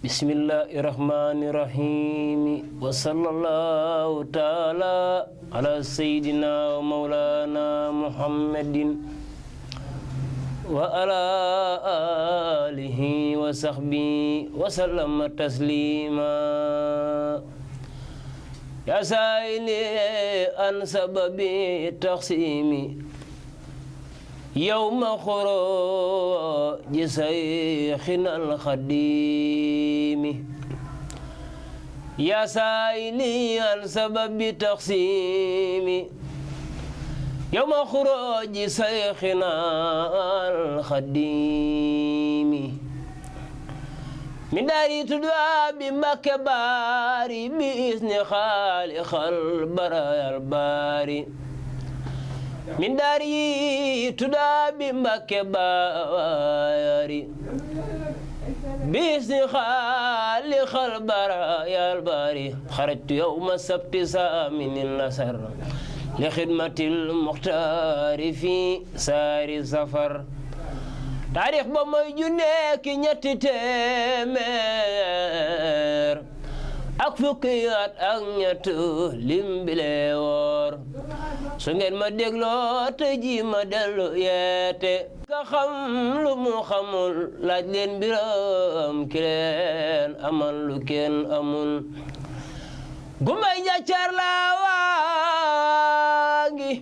Bismillahirrahmanirrahim. Wa sallallahu ta'ala ala sayyidina wa maulana Muhammadin wa ala alihi wa sahbihi wa sallama taslima. Ya sa'ili an sababi taqsimi yawma khuruji saykhina al-khadimi. Ya sa'ili an sababi taqsimi yawma khuruji saykhina al-khadimi. Min dari tudwa bi Mbakke Bari bi isni khaliqal barayal bari. Min dari tudwa bi Mbakke Bari bi isni khaliqal barayal bari. Kharajtu yawma sabti saminil nasar li khidmatil muxtaari fi saari safar. Taarix ba mooy junne ki ñetti téeméer ak fukki at ak ñett lim bile woor. Su ngeen ma dégloo te ji ma dellu yeete ka xam lu mu xamul laaj leen mbiram ki leen amal lu kenn amul. Gumbay Njaccaar laa waangi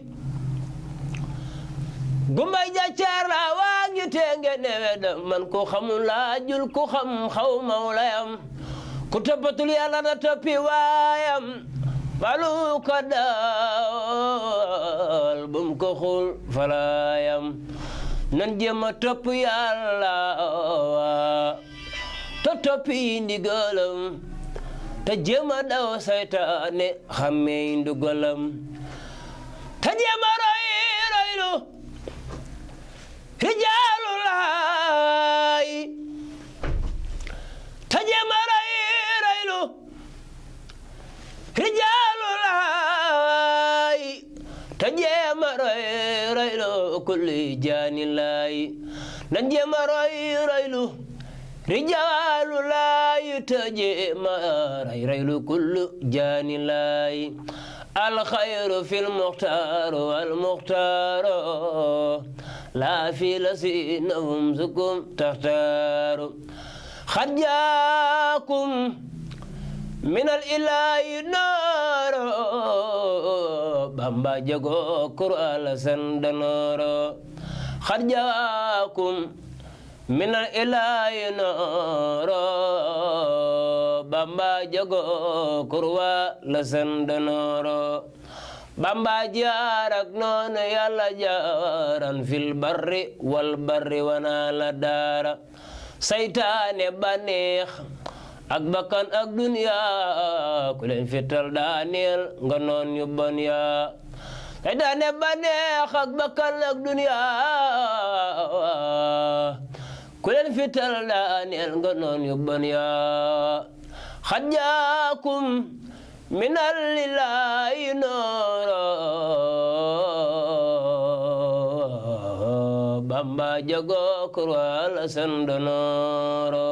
Gumbay Njaccaar laa waangi te ngeen neweda man ku xamul laajul ku xam xaw mawlayam ku toppatul Yàlla na toppi waayam balu ko daal bum ko xul falaayam nan jéem a topp Yàlla te toppi ndigalam te jéem a daw saytaane xamee ndugalam te jéem a roylu rijaalulaay te jéem a roylu rijaalulaay te jéem a roylu kulli jaanilaay nan jéem a roylu rijaalu laay tëje ma raylu kullu jaani laay. Alxayru fil muxtaaru wal muxtaaru laa fi lasinahum sukum taxtaaru. Xad jaakum minal ilaahi nooro Bamba jago kur alasan danooro. Xad jaakum minal ilaahi nooro Bamba jago kurwa la sandanooro. Bamba jaarak noonu Yàlla jaaran fil barri wal barri wana la daara. Saytaane baneex ak bakkan ak dunya ku leen fital daaneel nga noon yu bon yaa. Saytaane baneex ak bakkan ak dunya ku leen fital daaneel nga noon yu bon yaa. Xad jaakum minal ilaahi nooro Bamba jago kurwa la sandanooro.